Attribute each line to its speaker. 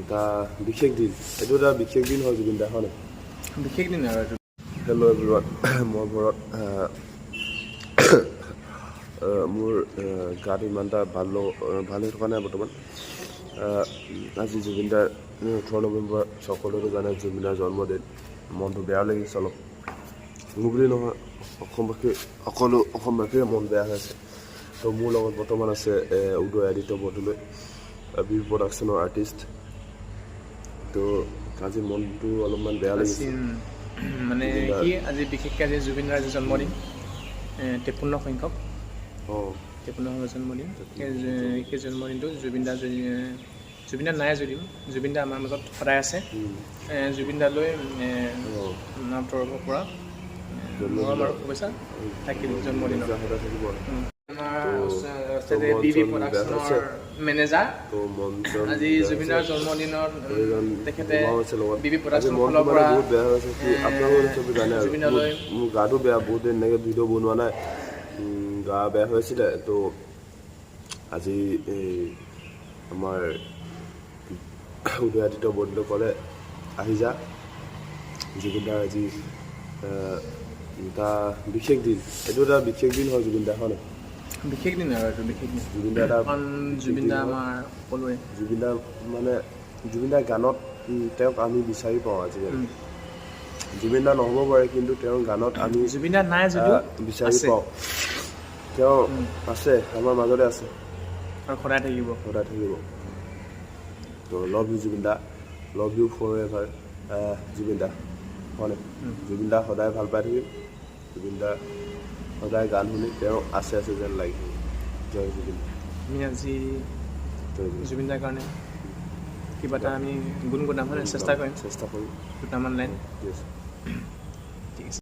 Speaker 1: এটা বিশেষ দিন, এইটো এটা বিশেষ দিন হয় জুবিন দা, হয় নাই?
Speaker 2: বিশেষ দিন আৰু এইটো।
Speaker 1: হেল্ল' এভৰিৱান, মই ভৰত। মোৰ গাটো ইমান এটা ভাল হৈ থকা নাই বৰ্তমান। আজি জুবিনদাৰ 18 নৱেম্বৰ, সকলোৱে জানে জুবিনদাৰ জন্মদিন। মনটো বেয়াও লাগিছে অলপ। মোৰ বুলি নহয়, অসমবাসী, সকলো অসমবাসীৰে মন বেয়া হৈ আছে। তো মোৰ লগত বৰ্তমান আছে উদয় আদিত্য বৰদলৈ, বি প্ৰডাকশ্যনৰ আৰ্টিষ্ট। তো আজি মনটো অলপমান বেয়া লাগিছে।
Speaker 2: আজি মানে কি, আজি বিশেষকৈ আজি জুবিনদাৰ আজি জন্মদিন, 53 সংখ্যক। 53 সংখ্যক জন্মদিন। সেই জন্মদিনটো জুবিনদা, জুবিনদা নাই যদিও জুবিনদা আমাৰ মাজত সদায় আছে। জুবিনদালৈ আমাৰ তৰফৰ পৰা মৰম আৰু শুভেচ্ছা থাকিল জন্মদিনৰ।
Speaker 1: সদায় থাকিব।
Speaker 2: আমাৰ
Speaker 1: তো মন
Speaker 2: বি বি
Speaker 1: চন বেয়া
Speaker 2: প্ৰডাকশ্যনৰ
Speaker 1: হৈছে।
Speaker 2: মেনেজাৰ।
Speaker 1: তো মন চন
Speaker 2: আজি
Speaker 1: বেয়া
Speaker 2: জুবিনদাৰ
Speaker 1: হৈছে।
Speaker 2: জন্মদিনত
Speaker 1: এইজন
Speaker 2: তেখেতে
Speaker 1: মামাও আছে লগত।
Speaker 2: বি বি
Speaker 1: আজি
Speaker 2: প্ৰডাকশ্যনৰ
Speaker 1: মনটো
Speaker 2: ফালৰ
Speaker 1: মানে
Speaker 2: পৰা
Speaker 1: বহুত বেয়া হৈ আছে কি, আপোনালোকে চবে জানে আৰু
Speaker 2: জুবিনদালৈ
Speaker 1: মোৰ গাটো বেয়া, বহুত দিন এনেকৈ ভিডিঅ' বনোৱা নাই। গা বেয়া হৈ আছিলে। তো আজি এই আমাৰ উদয়াদিত্য বৰদলৈ ক'লে, আহি যা, জুবিনদাৰ আজি এটা বিশেষ দিন, এইটো এটা বিশেষ দিন হয় জুবিনদাৰ, হয় নাই?
Speaker 2: বিশেষ দিন আৰু এইটো বিশেষ দিন।
Speaker 1: জুবিনদাৰ এটা
Speaker 2: কাৰণ জুবিনদা আমাৰ সকলোৰে।
Speaker 1: জুবিনদাৰ মানে জুবিনদাৰ গানত তেওঁক আমি বিচাৰি পাওঁ আজিকালি। জুবিনদা নহ'ব পাৰে, কিন্তু তেওঁৰ গানত আমি
Speaker 2: জুবিনদা নাই যদিও
Speaker 1: বিচাৰি
Speaker 2: আছে।
Speaker 1: পাওঁ। তেওঁ আছে, আমাৰ মাজতে আছে।
Speaker 2: আৰু সদায় থাকিব।
Speaker 1: সদায় থাকিব। তো love you Zubeen da, love you forever Zubeen da, হয়নে? জুবিন দা সদায় ভাল পাই থাকিম। জুবিন দা সদায় গান শুনি তেওঁ আছে আছে যেন লাগি থাকিব। জয় জুবিন।
Speaker 2: আমি আজি
Speaker 1: জয় জুবিন।
Speaker 2: জুবিনদাৰ কাৰণে কিবা এটা আমি গুণগুণাম, হয় নাই? চেষ্টা কৰিম।
Speaker 1: চেষ্টা কৰিম।
Speaker 2: দুটামান লাইন।
Speaker 1: ঠিক আছে।
Speaker 2: ঠিক আছে।